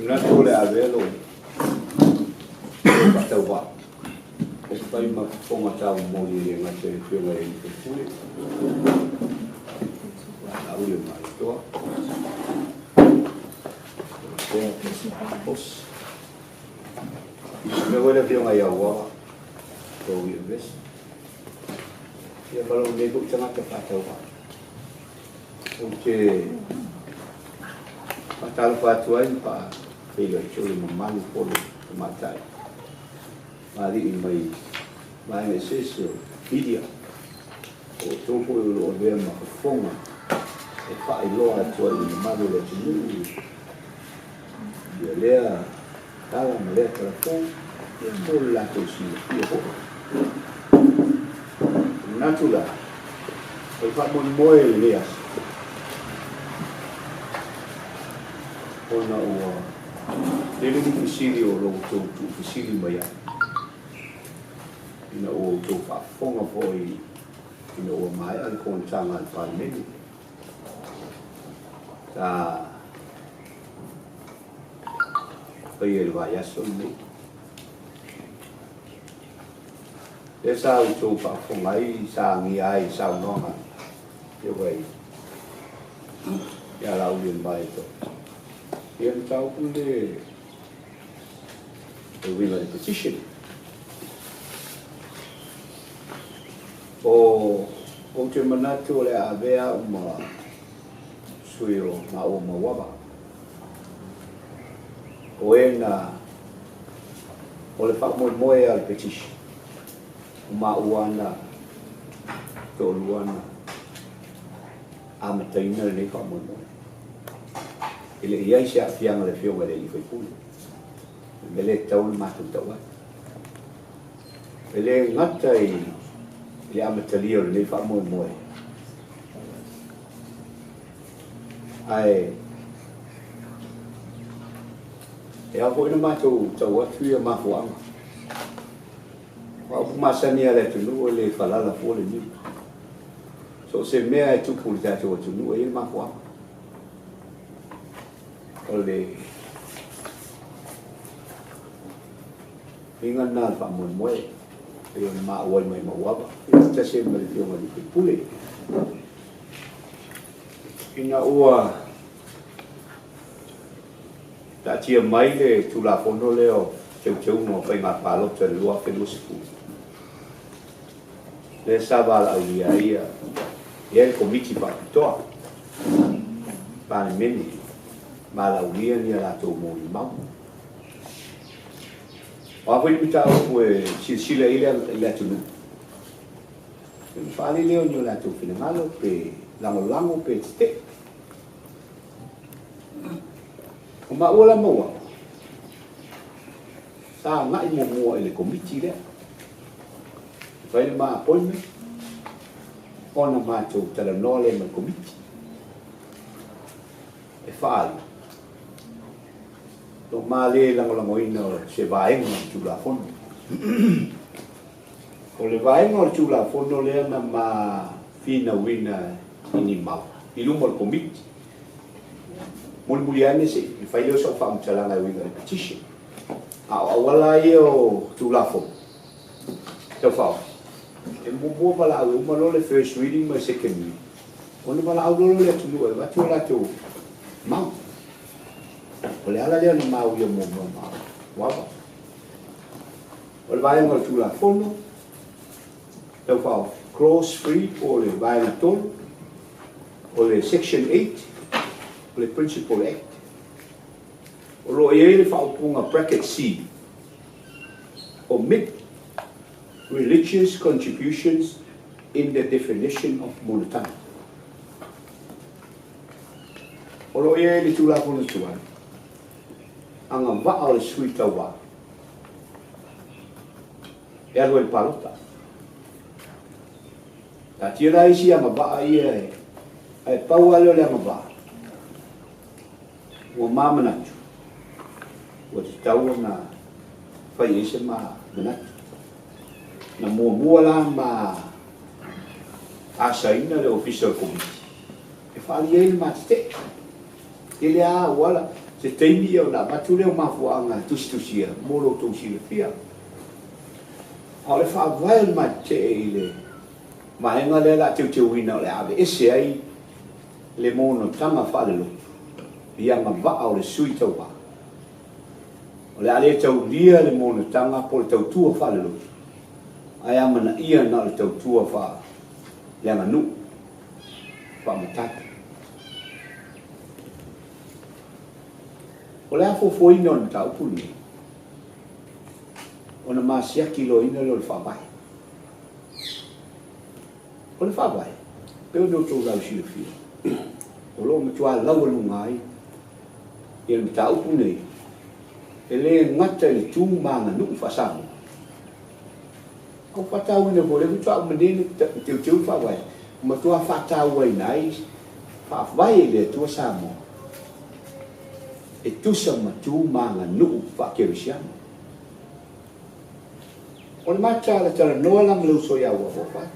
Manatu o le avea lou faatauvaa e fai ma fofoga taumoli, e le gata i le Afioga i le sui usufono Laauli ma Malietoa, faapea foi le Afioga ia Uaga Togia Vesi, ia ma lou nei foi tagata faatauvaa. Ou te faatalofa atu ai ma faafeiloai atu i le mamalu o le tamaitai ma alii mai vaega eseese o media, o outou foi o lo o avea ma fofoga e faailoa atu ai i le mamalu o le atunuu ia lea tala ma lea talafou, ia mo le latou silafia foi. E manatu la, o le faamoemoe i lenei aso, ona ua tele ni fesili o lo outou tuufesili mai ai, ina ua outou faafofoga foi ina ua maea le fonotaga a le Palemene sa faia i le vaiaso lenei. Lea sa outou faafofoga ai, sa agia ai i saunoaga Afioga ia Laaulialemalietoa ia le mataupu le e uiga i le petition. O ou te manatu o le a avea au ma sui o maua Mauava, o e na o le faamoemoe a le petition, o maua na toalua na amataina lenei faamoemoe. E le i i ai se aafiaga i le Afioga i le sui usufono. O le mea lea e tatau ona matou tau atu. E le gata i le amatalia o lenei faamoemoe, ae e ao foi ona matou tau atu ia mafuaaga. O upu masani a le atunuu, e le falala fua le niu. So o se mea e tupu i le tatou atunuu, e i ai le mafuaaga. O le uiga lena o le faamoemoe, pei ona maua ai mai Mauava, ia tasi ai ma le Afioga i le sui usufono. Ina ua taatia mai le Tulafono lea o Teuteuga o Faiga Palota i le 2020, lea sa valaaulia ai ia le Komiti Faapitoa Palemene, valaaulia ni a latou molimau. O a foi ni mataupu e silasila i ai le atunuu, e faaali lea o ni o latou finagalo, pe lagolago pe tetee. O maua la maua, sa agai muamua i le komiti lea. E fai le ma appointment, ona matou talanoa lea ma le komiti. E faaali lo ma le lagolagoina o se vaega o le Tulafono. O le vaega o le Tulafono lea na ma finauina i ni mau i luma o le komiti. Mulimuli ane se i fai lea o sau faamatalaga e uiga i le petition. A o auala ia o Tulafono Tau Faaofi, e muamua valaau e uma loa le first reading ma le second reading, ona valaau loa le atunuu e avatu o latou mau. O le ala lea na mauia muamua ma Uava. O le vaega o le Tulafono Tau Faaofi, clause 3 po o le vaega 3, o le section 8 o le Principal Act, o lo o i ai le faaupuga bracket C, omit religious contributions in the definition of monotaga. O lo o i ai le Tulafono tuai, agavaa o le sui tauva e alu ai i le palota. Taatia la isi agavaa ia e, ae pau lava lea o le agavaa ua ma manatu ua tatau ona fai ai se ma manatu. Na muamua la ma asaina le ofisa o le komiti e faali ai le matetee. Tele lava auala. Se taimi ia ona avatu lea o mafuaaga tusitusia mo lo outou silafia. A o le faavae o le matetee i le vaega lea o le a teuteuina o le a aveese ai le monotaga faalelotu i agavaa o le sui tauva. O le a le taulia le monotaga po o le tautua faalelotu, ae amanaia na o le tautua faaleaganuu, faamatai. O le afuafuaina o le mataupu lenei, ona masiaki loaina lea o le Faavae. O le Faavae, pei ona outou lausilafia, o lo o matua laualuga ai le mataupu lenei, e le gata i le tu ma aganuu faa-Samoa, a ua faatauaina foi, o lea faatoa uma nei ona teuteu le Faavae, ua matua faatauaina ai, Faavae i le Atua Samoa, e tusa ma tu ma aganuu faa-kerisiano. O le ma talanoa la ma le uso ia Uafaafai,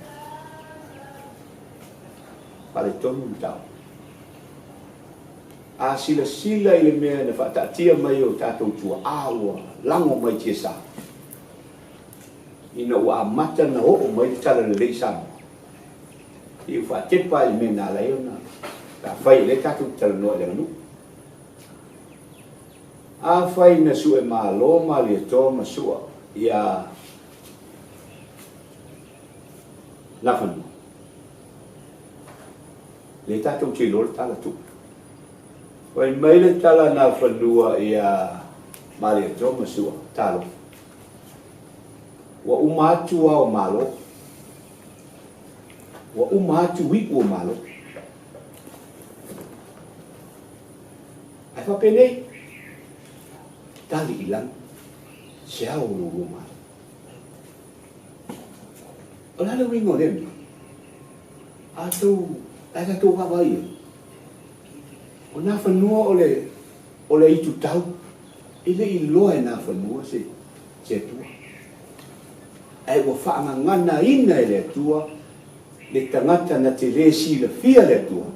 faaletonu le mataupu. A silasila i le mea na faataatia mai e o tatou tuaa ua lago mai tiasa, ina ua amata ona oo mai le talalelei i Samoa, se i ou faatepa lava i le mea na ala ai ona pe afai o lea tatou te talanoa i le aganuu. Afai na sue malo Malietoa ma Sua ia Nafanua, lea tatou te iloa le tala tupu. Fai mai le tala a Nafanua ia Malietoa ma Sua, talofa, ua uma atu ao o Malo, ua uma atu iu o Malo. Ae faapenei, tali i lagi, se ao o lo oulua Malo. O le a le uiga o lea mea? A tou, ae tatou vaavaai i ai, o Nafanua o le, o le aitutau, e le i iloa e Nafanua se, se Atua. Ae ua faagaganaina e le Atua le tagata na te le silafia le Atua,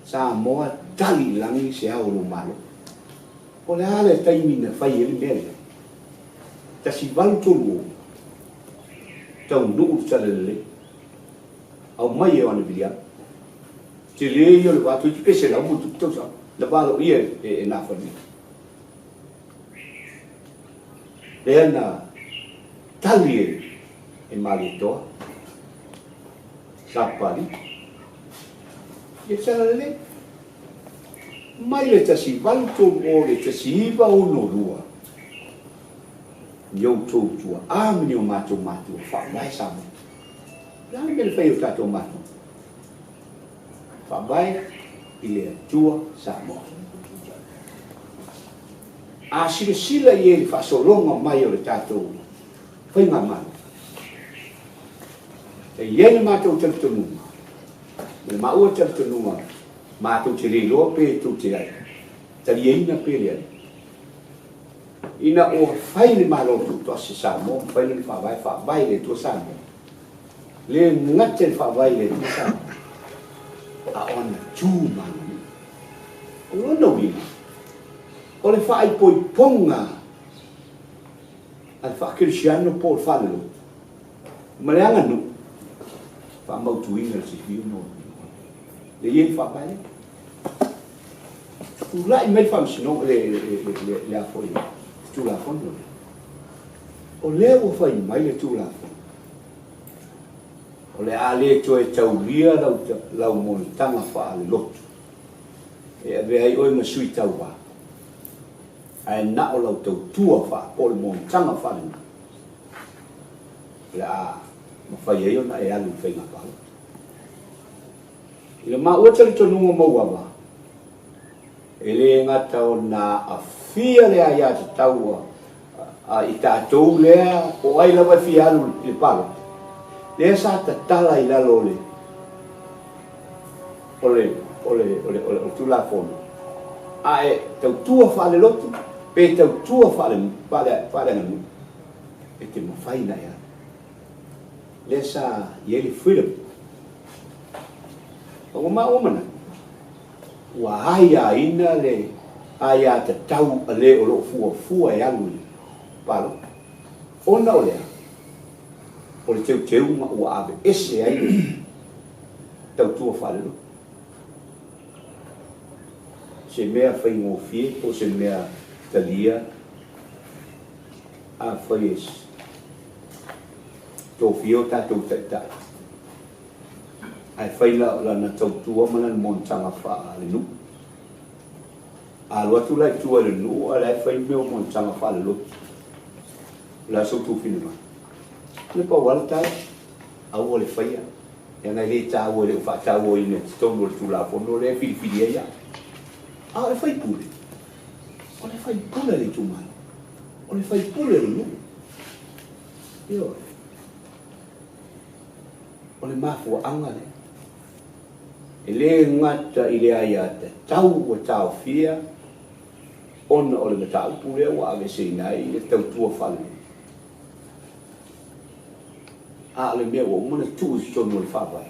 Samoa tali i lagi se ao o lou Malo. O le a le taimi na fai ai le mea lea? 1830, taunuu le talalelei, aumai e Ioane Viliama. Tele ia o le va, toeitiiti pe 100+ tausaga na valoia e Nafanua. Lea na tali e Malietoa, Sapapalii, ia le talalelei. Mai le 1830 i le 1962, ni outou tuaa ma ni o matou matua faavae Samoa. O le a le mea na fai e o tatou matua? Faavae i le Atua Samoa. A silasila i ai i le faasologa mai o le tatou faigamalo, e i ai le matou talitonuga, ma le maua talitonuga, matou te le iloa pe tou te taliaina pe leai, ina ua fai le Malo Tutoatasi o Samoa ma fai lona faavae, faavae i le Atua Samoa, le gata i le faavae i le Atua Samoa, a o ana tu ma aganuu. O lona uiga, o le faaipoipoga a le faakerisiano po o le faalelotu ma le aganuu, faamautuina le sifiu ma le i ai le faavae lea. Tulai mai le faamasinoga, le a foi, le Tulafono lea. O lea ua fai mai le Tulafono, o le a le toe taulia lau monotaga faalelotu e avea ai oe ma sui tauva, ae na o lau tautua faa, po o le monotaga faalenuu, o le a mafai ai ona e alu i le faiga palota. I le maua talitonuga mauava, e le gata ona aafia le aiatatau a i tatou lea po o ai lava e fia alu i le palota, lea sa tatala i lalo o le o le o le o le o le Tulafono, a e tautua faalelotu pe tautua faaleaganuu, e te mafai ona e alu. Lea sa i ai le freedom. A ua maua manatu, ua aiaina le Aiatatau a le o loo fuafua e alu i le palota. Ona o le a? O le teuteuga ua aveese ai le tautua faalelotu. Se mea faigofie po o se mea talia afai e tofia o tatou taitai ae fai lana tautua ma lana monotaga faalenuu. A alu atu la i tua i le nuu ae la e fai mea o monotaga faalelotu, o le a so outou finagalo? Le pau lava le tala, aua le faia, leaga e le taua, e le o faatauaina i totonu o le Tulafono lea e filifili ai au. A o le faipule, o le faipule a le itumalo, o le faipule o le nuu. Ioe. O le mafuaaga lea. E le gata i le aiatatau ua taofia ona o le mataupu lea ua aveeseina ai le tautua faalelotu, a o le mea ua uma ona tuu i totonu o le Faavae,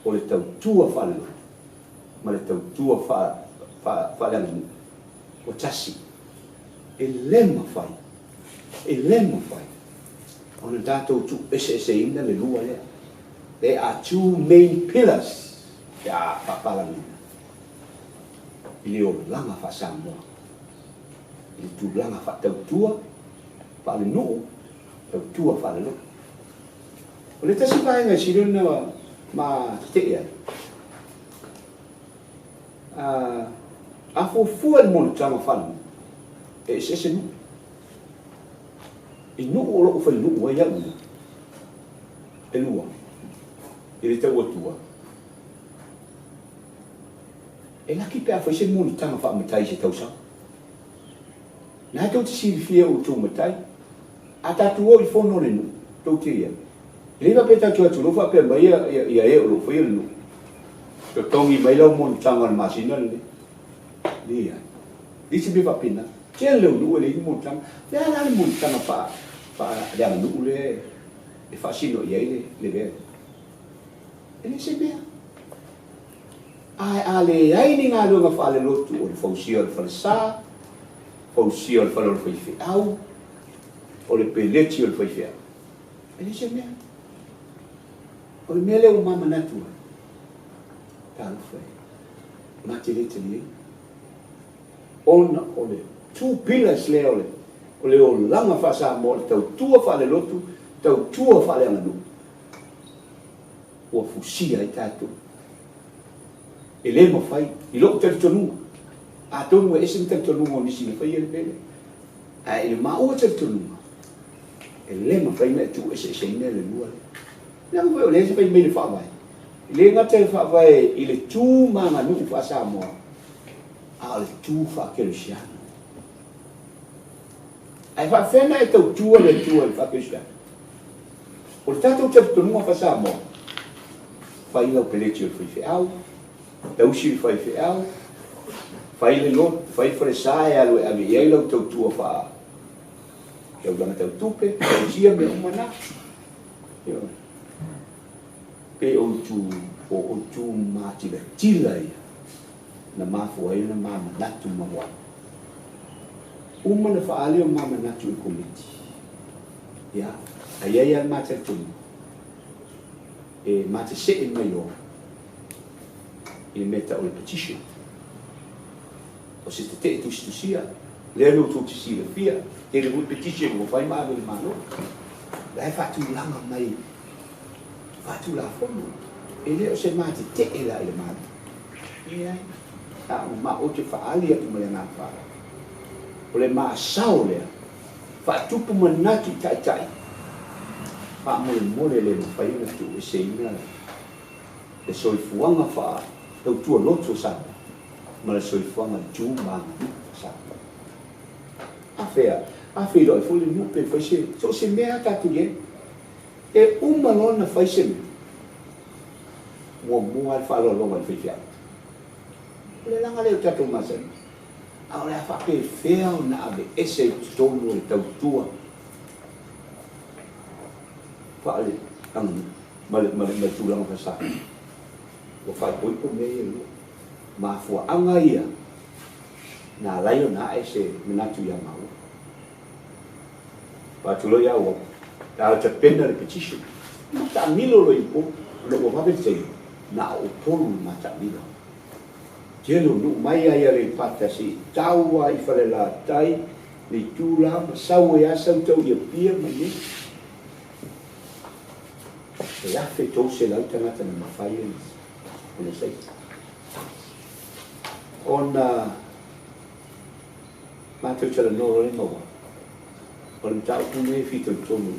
o le tautua faalelotu ma le tautua faaleaganuu, ua tasi. E le mafai, e le mafai ona tatou tuueseeseina le lua lea. There are two main pillars pe a faapalagina i le olaga faa-Samoa, i le tulaga faatautua faalenuu, tautua faalelotu. O le tasi vaega e sili ona ma tetee ai, a fuafua i le monotaga faalenuu, e eseese nuu. I nuu o loo fainuu ai au ia, e lua, i le tau atua, e laki pe a fai se monotaga faamatai i se tausaga. Na tou te silafia outou matai, a tatou o i fono a le nuu, tou te i ai. E le faapea tatou te o atu loa faapea mai ia e o lo o faia le nuu, totogi mai lau monotaga o le masina lenei. Leai. Leai se mea faapena. Tele o nuu e leai ni monotaga. O le a la le monotaga faaleaganuu lea e faasino i ai le mea lea? E le se mea. Ae a leai ni galuega faalelotu o le fausia o le falesa, fausia o le fale o le faifeau, o le peleti o le faifeau, e le se mea. O le mea lea ua ma manatu ai, talofa e, ma te le taliaina. Ona o le two pillars lea o le olaga faa-Samoa, o le tautua faalelotu, tautua faaleaganuu, ua fusia ai tatou. E le mafai, i lou talitonuga, atonu e ese le talitonuga o nisi na faia le mea lea, ae i le maua talitonuga, e le mafai ona e tuueseeseina le lua lea. Leaga foi o lea e fai mai le Faavae, e le gata i le Faavae i le tu ma aganuu faa-Samoa, a o le tu faa-kerisiano. Ae faapefea ona e tautua le Atua i le faa-kerisiano? O le tatou talitonuga faa-Samoa, fai lau peleti o le faifeau, tausi le faifeau, fai le lotu, fai le falesa e alu e ave i ai lau tautua faa taulaga tautupe, tausia mea uma na. Pe o itu, o itu matilatila ia na mafua ai ona ma manatu ma o atu. Uma na faaali o ma manatu i le Komiti. Ia, a i ai lava le ma talitonuga, e ma te see mai loa i le mea e tau o le petition. O se tetee tusitusia, lea na outou te silafia, tele foi petition ua fai ma ave i le Malo. La e faatulaga mai faatulafono. E le o se ma tetee la i le Malo. Leai. A o ma ou te faaali atu ma le agaga faaaloalo. O le masao lea, faatupu manatu i taitai, faamolemole le mafai ona tuueseina le soifuaga faatautua lotu o Samoa ma le soifuaga i tu ma aganuu o Samoa. A fea, a feiloai foi le nuu pe fai se, so o se mea lava tatou i ai. E uma loa ona fai se mea, muamua lava le faaaloaloga i le faifeau. O le alaga lea o tatou masani, a o le a faapefea ona aveese i totonu o le tautua faaleaganuu ma le tulaga faa-Samoa. Ua faaipoipo mea ia e lua. Mafuaaga ia Na ala ai ona a'e se manatu iā māua. Avatu loa ia Auau, la o tapena le petition. Ma taamilo loa i Upolu, ona ua vave le taimi, na o Upolu le mataamilo. Tele o nuu mai lava i Aleipata seia tau lava i Falelatai, le itu la ma sau ai lava sau tau i Apia ma inei. E 1300 tagata na mafai ona saini. Ona matou talanoa loa lea ma ua, o le mataupu lenei e fitoitonu i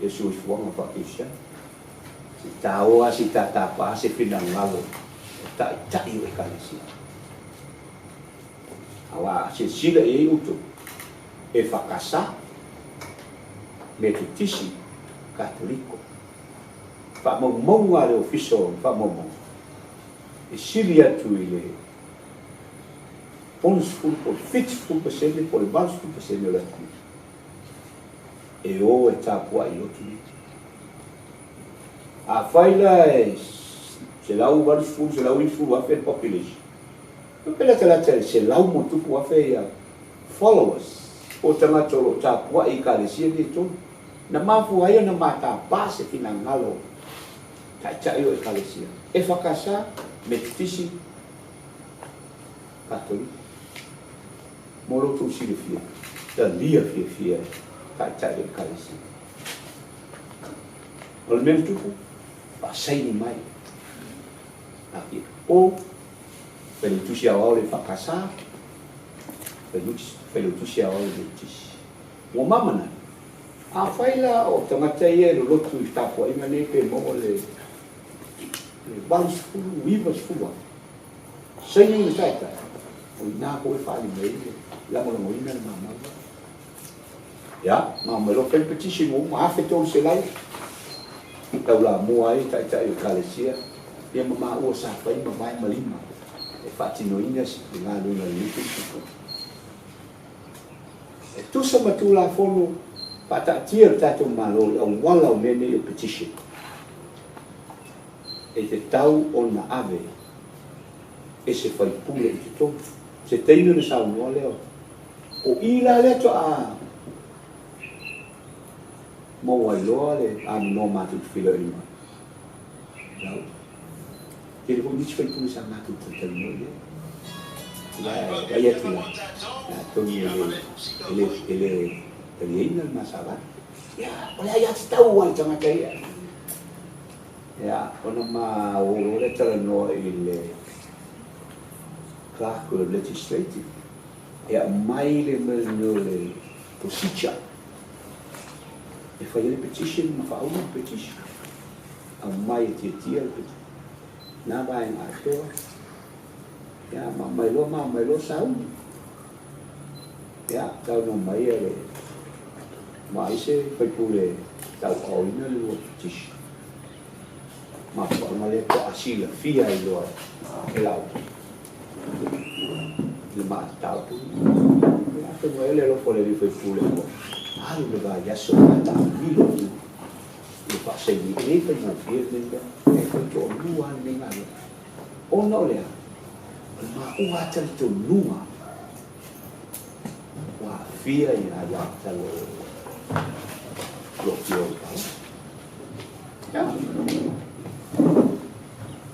le soifuaga faakerisiano. Se i taoa lava, se i tatapa se finagalo o taitai o Ekalesia. Aua a silasila i ai outou, EFKS, Metotisi, Katoliko. Faamaumauga a le Ofisa o Faamaumauga, e sili atu i le 60 po o le 70% po o le 80% o le atunuu e o e tapuai i lotu nei. Afai la e 180, 190 afe le population, pe latalata i le 100+ afe ia followers po o tagata o lo o tapuai i ekalesia nei e tolu. Na mafua ai ona matapa se finagalo taitai o Ekalesia, EFKS, Metotisi, Katoliko. Mo lo outou silafia, talia fiafia e taitai o Ekalesia. O le mea na tupu, faasaini mai o Failautusi Aoao le EFKS, Failautusi Aoao le Metotisi. Ua mamanatu, afai la o tagata ia e lolotu i tapuaiga nei pe maua le 80, 90 afe, saini le taitai, o i ina foi e faaali mai ai le lagolagoina le mamau lea. Ia, ma mai loa fai le petition ua uma, 1300, taulamua ai taitai o Ekalesia, ia ma maua sa fai ma vae ma lima e faatinoina le galuega lelei foi. E tusa ma Tulafono faataatia a le tatou Malo i auala o mea nei o petition, e tatau ona ave e se faipule i totonu. Se taimi ona saunoa lea, o i la lea toa maua ai loa le avanoa matou te feiloai ai ma lau. Tele foi nisi faipule sa matou talatalanoa i ai. Vaai atu la, atonu e le taliaina le ma savali. Ia, o le aiatatau a le tagata ia. Ia, ona ma o loa lea talanoa i le Clerk o le Legislative, e aumai le mea o le procedure e fai ai le petition ma faaulu le petition. Aumai e tiatia le petition. Na vaega atoa. Ia, ma aumai loa, ma aumai loa sauni. Ia, saunoa mai le ma ai se faipule tauaoina le lua petition. Mafuaaga lea toa silafia ai loa e lau le mataupu. Ia, atonu ai o le alofa o le alii faipule ua alu le vaiaso ma taamilo i le faasaini. E le faigofie lenei mea, e fai toalua lava lenei galuega. Ona o le a? O le maua lava talitonuga ua aafia i aiatatau o lo o fia o i palota. Ia.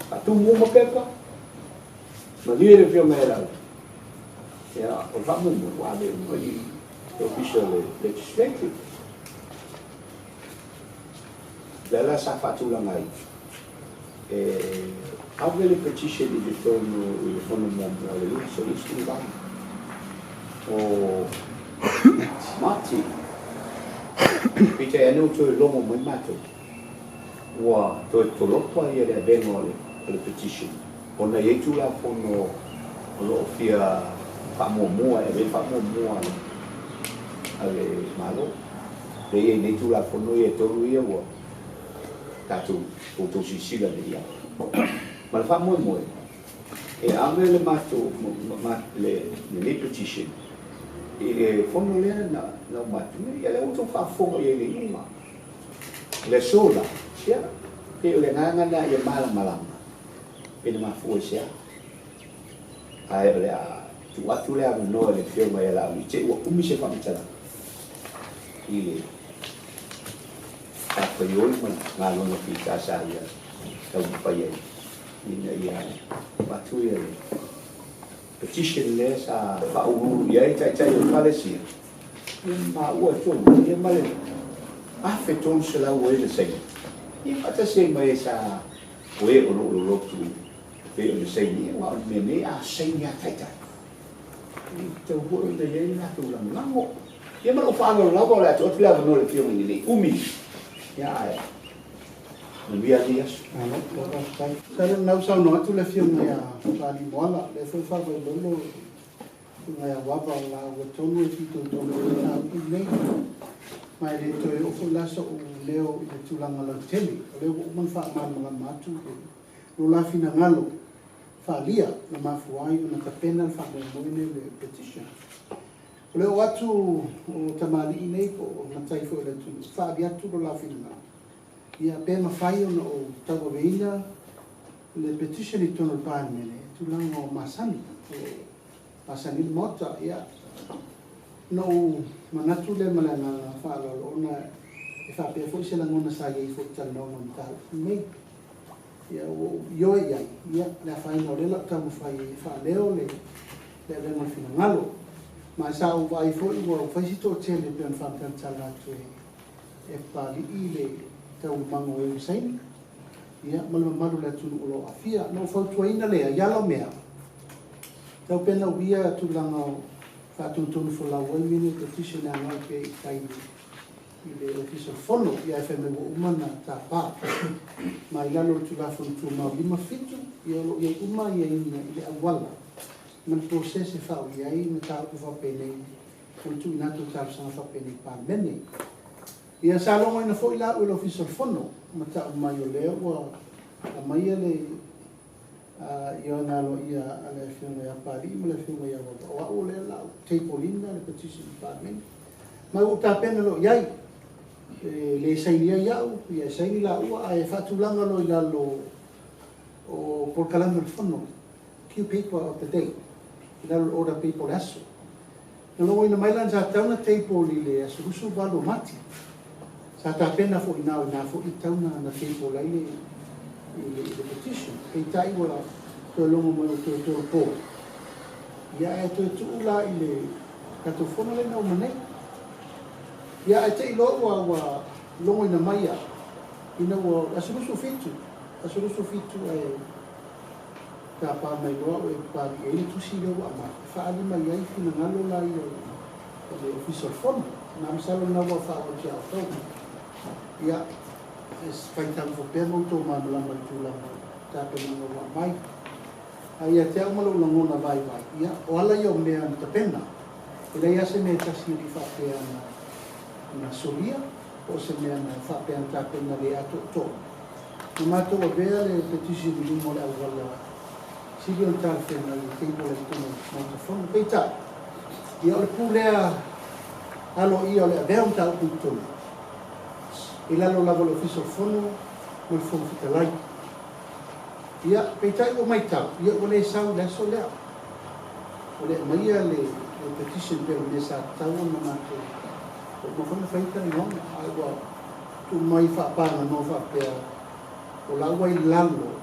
Faatumu uma pepa, malie le afioga ia Laauli. Ia, o le faamoemoe ua ave uma i le Ofisa o le Legislative. Lea la sa faatulaga ai, e ave le petition i totonu i le fono muamua i le 28 o Mati. Peitai ane ua toe logo mai matou, ua toe tolopa ia le avega o le petition ona e i ai Tulafono o lo o fia faamuamua, e ave ai le faamuamua a le Malo. Lea e i ai nei Tulafono ia e tolu ia ua tatou outou silasila nei i ai. Ma le faamoemoe, e ave le matou, lenei petition i le fono lea na uma atu nei. Ia lea ua outou faafofoga i ai i le iuga. O le aso la, ia, pei o le agaga lena ia malamalama pe na mafua i se a. Ae o le a tuu atu le avanoa i le Afioga ia Laauli te i ua umi se faamatalaga i le matafaioi ma le galuega fita sa ia taumafai ai ina ia avatu le petition lea sa faauluulu i ai taitai o Ekalesia ia maua e tonu ia ma le 1,300 o e na saini ia faatasi ai ma e sa o e o lo o lolotu pei ona saini, aua o le mea nei a saini lava taitai e tatau foi ona i ai le latou lagolago. Ia ma lou faaaloalo lava, o le a tuu atu le avanoa i le Afioga ina ne i umi, ia ae manuia lenei aso. Malo faafetai. Masalo o lena ua saunoa atu le Afioga ia Papalii Moala, lea foi e faavailolo le Afioga ia Uava o laua tonu e fitoitonu i ai le mataupu lenei. Ma e le toe oo foi la so'u leo i le tulaga lautele, o lea ua uma ona faamalamalama atu lo la finagalo faaalia na mafua ai ona tapena le faamoemoe lenei o le petition. O le oo atu o tamalii nei po o matai foi o le atunuu faaali atu lo la finagalo, ia pe mafai ona ou tauaveina le petition i totonu o le Palemene i tulaga o masani, o lo o masani ai le Maota. Ia, ona ou manatu lea ma le agaga faaaloalo ona e faapea foi se lagona sa i ai foi i talanoaga o le mataupu lenei. Ia ua ou ioe i ai, ia le afaina o lea o le a ou taumafai e faaleo le avega o le finagalo. Ma sa ou vaai foi ua fai si toatele e pei ona faamatalatala atu e Papalii le taualumaga o e ua saini, ia ma le mamalu o le atunuu o lo o aafia. Na ou fautuaina lea i ala o mea, tau pe na uia tulaga o faatonutonufolau ai mea nei o petition e agai pea i tai i le Ofisa o le Fono, ae fai mai ua uma ona tapa. Ma i lalo o le Tulafono Tumau 57, ia o lo o i ai uma aiaiga i le auala ma le process e faauia ai mataupu faapenei o le tuuina atu o talosaga faapenei i le Palemene. Ia sa logoina foi la au e le Ofisa o le Fono ma tau mai o lea ua aumaia le ioega aloaia a le Afioga ia Papalii ma le Afioga ia Uava, o au o lea o le a ou table ina le petition i le Palemene. Ma ua ou tapena loa i ai, e le saini ai au, ia e saini laua, ae faatulaga loa i lalo o polokalame o le Fono, Q paper of the day, i lalo o le order paper o le aso. Na logoina mai la sa tatau ona table i le aso 28 o Mati. Sa tapena foi i ina foi e tatau ona table ai le petition. Peitai ua toe logo mai ua toe tolopo, ia ae toe tuu la i le tatou fono lea na uma nei. Ia ae te i loa ua logoina mai au, ina ua aso 27, aso 27 ae tapa mai loa au e Papalii e i ai le tusi lea ua aumai, e faaali mai ai finagalo la ia o le Ofisa o le Fono. Na masalo lena ua faaoo atu ia outou. Ia, e faitau ifo pea ma outou malamalama i le tulaga o tapenaga ua aumai. Ae ia te au ma lou lagona vaivai, ia, o ala ia o mea na tapena. E leai lava se mea e tasi e le i faapea na solia, po o se mea na faapea na tapena le atoatoa. Na matou avea le petition i luma o le auala sili ona talafeagai e table ai i totonu o le Maota Fono. Peitai, ia o le pulea aloaia o le avea o mataupu i totonu, i lalo lava o le Ofisa o le Fono ma le Fofoga Fetalai. Ia, peitai ua matau, ia ua le sau i le aso lea. O le aumaia le petition pei o le mea sa tatau ona matou, ua uma foi ona fai talanoaga, ae ua tuu mai faapaganoa faapea o la ua i lalo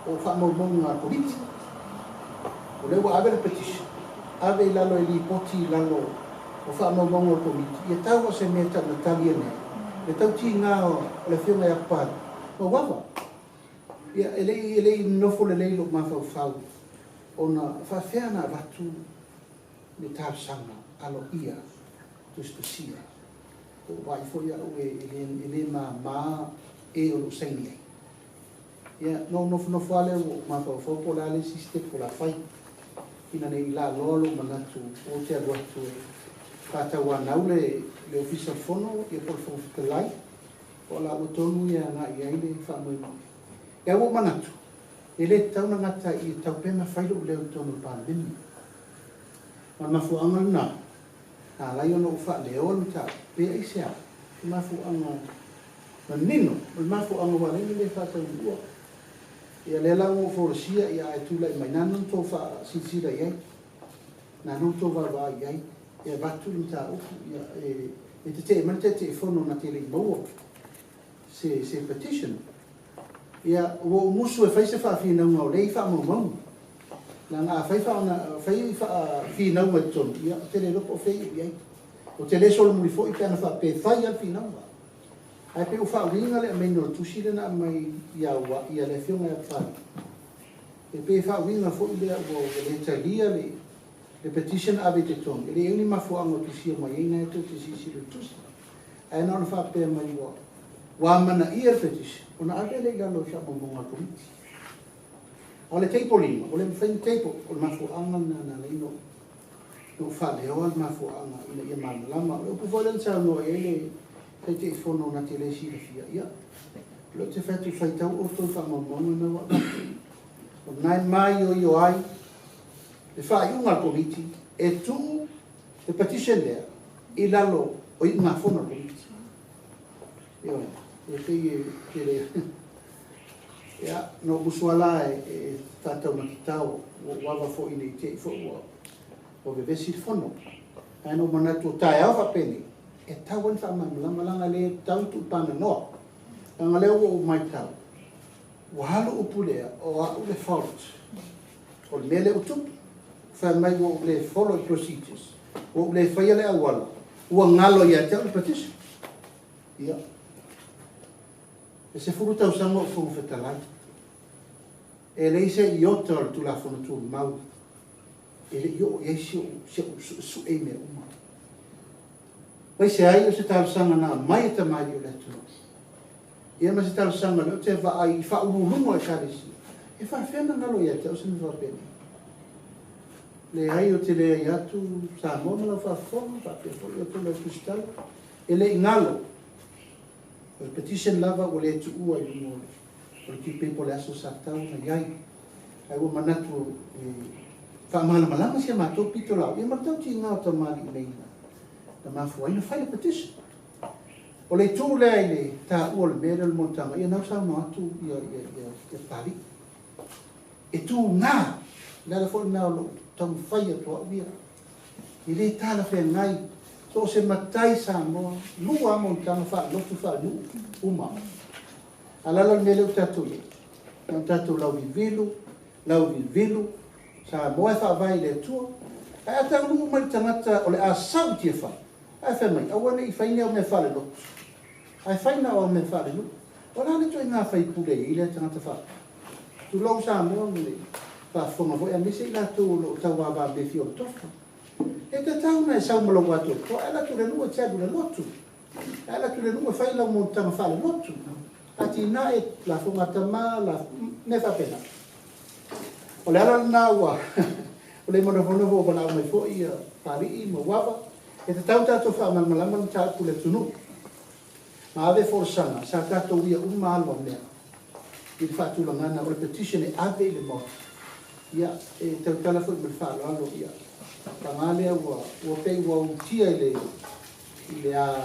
o faamaumauga a le Komiti. O lea ua ave le petition, ave i lalo e lipoti i lalo o faamaumauga a le Komiti, ia tau o se mea e taumatali ane ai le tautiga o le Afioga ia Papalii ma Uava. Ia e le i nofo lelei lou mafaufau ona faapefea ona avatu le talosaga aloaia tusitusia. Ua ou vaai foi au e le mama e o lo o saini ai. Ia, na ou nofonofo lava lea ua ou mafaufau po o le a le isi step o le a fai, ina ne i laaloa lou manatu ou te alu atu e faatauanau le Ofisa o le Fono ia po o le Fofoga Fetalai, po o laua tonu ia e agai i ai le faamoemoe. Ia ua ou manatu, e le tatau ona gata i i, e tatau pea ona fai lou leo i totonu o le Palemene. Ma le mafuaaga lena, na ala ai ona ou faaleoa le mataupu, pe aisea, o le mafuaaga manino, o le mafuaaga ua ala ai ona le faataunuua. Ia lea la ua ou folasia, ia ae tulai mai, na ona outou faasilasila i ai, na ona outou vaavaai i ai, e avatu le mataupu, ia e tetee mai le Taitaifono na te le i maua se petition. Ia ua ou musu e fai se faafinauga o lea e i faamaumauga. Leaga a fai faafinauga i totonu, ia ou te le iloa po o fea e iu i ai. Ou te le solomuli foi pe ana faapea e fai lava le finauga. Ae pei ua faauiga le aumaiga o le tusi lea na aumai ia le Afioga ia Papalii, e pei e faauiga foi lea ua le talia le petition na ave i totonu, e leai ni mafuaaga o tusia mai ai, lena tou te silasila i le tusi. Ae na ona faapea mai ua amanaia le petition ona ave lea i lalo o faamaumauga a le Komiti. A o le table ina, ua le mafai ona table, o le mafuaaga lena na ala ai ona ou faaleoa le mafuaaga ina ia malamalama. O le upu foi lea na saunoa i ai le Taitaifono na te le silafia, ia, o lea ou te fai atu, faitau outou i faamaumauga na ua avatu. O lena e maioio ai le faaiuga a le Komiti e tuu le petition lea i lalo o iugafono a le Komiti. Ioe, e pei e tele. Ia, na ou musu lava la e faataumatatao, ua ou ava foi ne i te i foi ua vevesi le fono. Ae na ou manatu o taeao faapenei, e tatau ona faamalamalama, leaga e le tatau ona tuupananoa. Leaga o lea ua ou matau, ua alu upu lea, o au le fault o le mea lea ua tupu. Fai mai ua ou le follow i procedures, ua ou le faia le auala, ua galo ia te au le petition. Ia, e 10 tausaga o Fofoga Fetalai, e leai se iota o le Tulafono Tumau e le i oo i ai si ou suesue i mea uma. Aemaise ai o se talosaga na aumai e tamalii o le atunuu, ia ma se talosaga o lea ou te vaai i faauluuluga o Ekalesia, e faapefea ona galo ia te au se mea faapenei. Leai, ou te leai atu Samoa ma lau faafofoga, faapea foi outou le au tusitala, e le i galo. O le petition lava ua le tuua i luga o le Q-Paper o le aso sa tatau ona i ai. Ae ua manatu e faamalamalama si a matou pitolaau, ia ma le tautiga o tamalii nei na mafua ai ona fai le petition. O le itu lea i le taua o le mea lea o le monotaga, ia na ua saunoa atu Papalii. E tuga, o le ala foi lena o lou taumafai atu au ia. E le talafeagai, so o se matai Samoa, lua lava monotaga faale-lotu faale-nuu, uma. A o le ala o le mea lea ua tatou i ai? Na o tatou lauvivilu, lauvivilu, Samoa e faavae i le Atua. Ae a taunuu mai le tagata o le a sau i Tiafau, ae fai mai, aua ne i fai ni au mea faale-lotu, ae fai na o au mea faale-nuu. O le a le ituaiga faipule e i ai lea tagata faapea? Tulou Samoa ma le faafofoga foi, aemaise i latou o lo o tauavamea fia o le tofa. E tatau ona e sau ma lou atoatoa, ae alu atu i le nuu e te alu i le lotu. Ae alu atu i le nuu e fai lau monotaga faale-lotu. Atinae, lafoga a tama, mea faapena. O le ala lena ua le manofonofo ua valaau mai foi Papalii ma Uava, e tatau tatou faamalamalama le mataupu i le atunuu. Ma ave folasaga, sa tatou uia uma alu o mea i le faatulagaga o le petition e ave i le Maota. Ia, e tautala foi ma le faaaloalo, ia, paga lea ua pei ua utia i le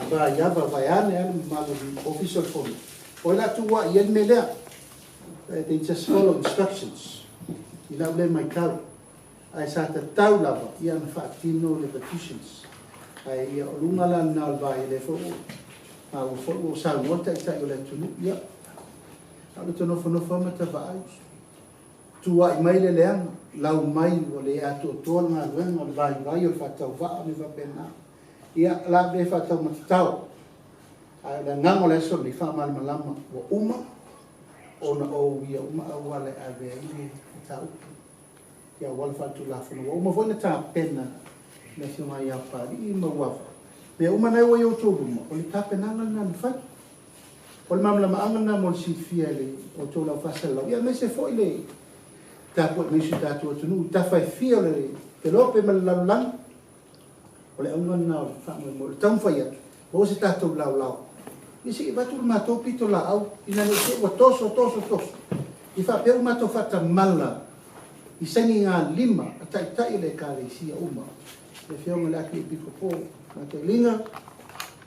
vaiava vaeane lava le mamalu o le Ofisa o le Fono. O ai o le a tuuai i ai le mea lea? They just follow instructions i lau lea matau. Ae sa tatau lava ia ona faatino le petitions. Ae ia o luga la lena o le vai, lea foi ua foi ua saunoa le Taitai o le atunuu. Ia, a o le nofonofo lava ma tavaai. Tuuai mai le leaga, lau mai ua le atoatoa le galuega, o le vaivai o le faatauvaa ma faapena. Ia, la le faataumatatao. Ae o le agaga o le aso lenei faamalamalama ua uma ona ou uia uma auala e ave ai le mataupu i auala faale-Tulafono. Ua uma foi ona tapena le Afioga ia Papalii ma Uava. Mea uma na ua i outou luma, o le tapenaga lena na fai. O le malamalamaaga lena mo le silafia e le outou lau faasalalau. Ia aemaise foi le tapuai mai o si o tatou atunuu i tafa e fia o le kelope ma le lalolagi. O le auga lena o le faamoemoe, o le taumafai atu, maua se tatou laolao. Ia se i avatu le matou pitolaau, ina ne i te i ua toso, toso, toso. Ia faapea ua matou faatamala i sainigalima a taitai o le Ekalesia uma. Le Afioga i le Akiepikopo Matailiga,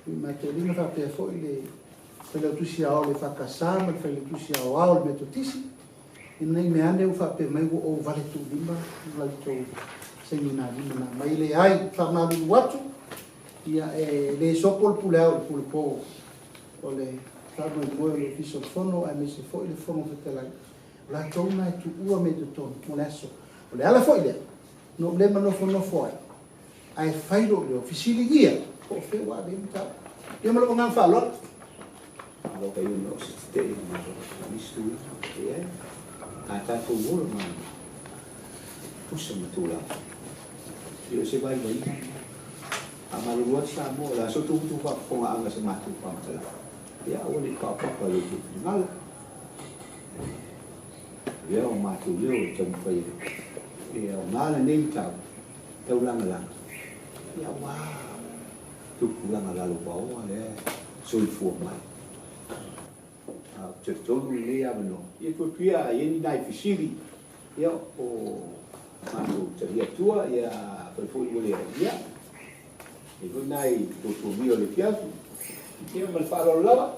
Matailiga faapea foi le Failautusi Aoao o le EFKS ma le Failautusi Aoao o le Metotisi. Ina ne i meaane ua faapea mai ua ou valetuulima la outou sainigalima na aumai. E leai, e faamalulu atu, ia e le sopo le pule ao i le pule po. O le faamoemoe o le Ofisa o le Fono aemaise foi le Fofoga Fetalai, o latou na e tuua mea i totonu mo le aso. O le ala foi lea na ou le manofonofo ai ae fai lou leo, fesiligia po o fea ua ave i ai le mataupu. Ia ma lou agaga faaaloalo. Malo ka iu o se tetee i le Malo i nisi tulaga. E a tatou ola ma tusa ma tulaga. Ia o se vaivaiga lena. Faamalulu atu Samoa, o le a so outou faafofogaaga i se matou faamatalaga, ia aua ne i paopapa i lo outou finagalo. Avea o matou leo e taumafai e aoga lenei mataupu taulagalaga, ia aua tupulaga lalovaoa lea e soifua mai. Ae ou te talitonu lenei avanoa, ia tuu atu ia a i ai ni nai fesili, ia o matou talia atua, ia afai foi ua leai, ia e i ai foi nai tuatuagia o le afiafi, ia ma le faaaloalo lava.